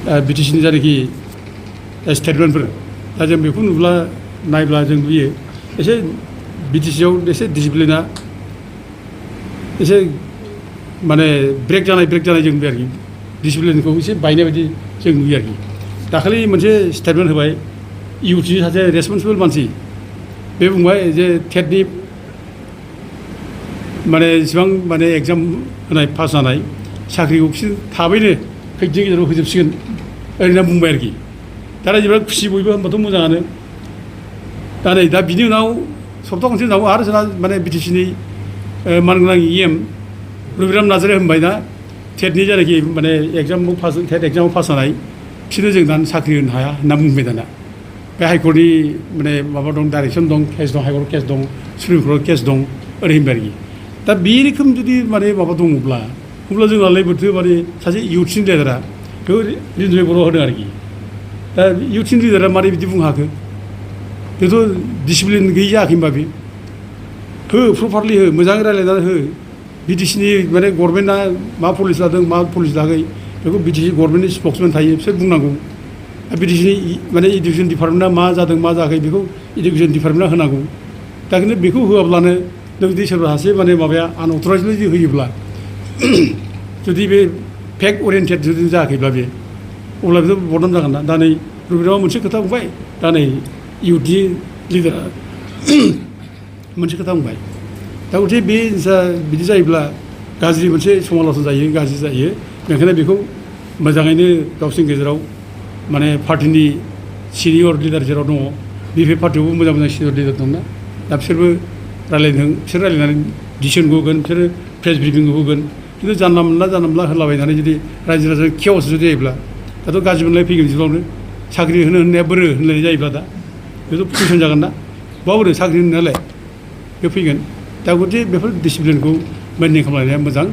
BTCनि जायनाखि स्टेटमेन्टफोर दा जों बेखौ नायब्ला जों नुयो एसे BTCआव एसे डिसिप्लिना एसे माने ब्रेक जानाय जों नुयो आरोखि डिसिप्लिनखौ एसे बायनाय बायदि जों नुयो आरोखि दाखालि मोनसे स्टेटमेन्ट होबाय इउथनि सासे रेसपन्सिबल मानसि बे बुंबाय जे टेटनि माने जेसेबां माने एग्जाम होनाय पास जानाय साख्रिखौ बिसोर थाबैनो खैदिननि गेजेराव होजोबसिगोन ओरैनो बुंबाय आरोखि दा जेब्ला खुसि बयबो होनबाथ' मोजाङानो दा नै दा बिनि उनाव सप्ता खनसे उनाव आरो जोंना माने BTCनि मानगोनां EM रबिराम नार्जारिया होनबाय ना टेटनि जायनाखि माने टेट एग्जामाव पास जानाय बिसोरनो जों दानो साख्रि होनो हाया होनना बुंबाय दाना बे हाइकर्टनि माने माबा दं डाइरेक्सन दं केस दं हाइकर्ट केस दं सुप्रिम कर्ट केस दं ओरै होनबाय आरोखि दा बे रोखोम जुदि माने माबा दङब्ला अब्ला जोंनालाय बोरैथो माने सासे इउथनि लिडारा बेखौ रिन्जुनाय बर' होदों आरोखि दा इउथनि लिडारा मारै बिदि बुंनो हाखो बेथ' डिसिप्लिन गैयि जायाखै होनबा बे हो प्रपारलि हो मोजाङै रायज्लायनानै हो BTCनि माने गभर्नमेन्टआ मा पलिसि लादों मा पलिसि लायाखै बेखौ BTC गभर्नमेन्टनि स्पक्समेन थायो बिसोर बुंनांगौ BTCनि माने इडुकेसन डिपार्टमेन्टआ मा जादों मा जायाखै बेखौ इडुकेसन डिपार्टमेन्टआ होनांगौ दा खिन्थु बेखौ होआब्लानो नों जुदि सोरबा सासे माने माबाया आनअथराइजलि जुदि होयोब्ला जुदि बे फेक्ट अरियेन्टेड जुदि जायाखैब्ला बे अब्ला बेथ' बदनाम जागोन ना दा नै रबिरामा मोनसे खोथा बुंबाय दा नै इउथनि लिडारा मोनसे खोथा बुंबाय दा गथे बे बिदि जायोब्ला गाज्रि मोनसे समाल'सन जायो गाज्रि जायो बेनिखायनो बेखौ मोजाङैनो गावसोरनि गेजेराव माने पार्टिनि सिनियर लिडार जेराव दङ बे पार्टियावबो मोजां सिनियर लिडार दंना दा बिसोरबो रायज्लायदों बिसोर रायज्लायनानै डिसिसनखौ होगोन बिसोरो प्रेस ब्रिफिंखौ होगोन खिन्थु जानला मोनला होलाबायनानै जुदि रायजो राजा केअस जुदि जायोब्ला दाथ' गाज्रि मोनलाय फैगोन जिउआवनो साख्रि होनाया बोरो होनलायनाय जायोब्ला दा बेथ' कुइसन जागोन ना बोरो साख्रि होनायालाय बे फैगोन दा गथे बेफोर डिसिप्लिनखौ मेनटेन खालामनाया मोजां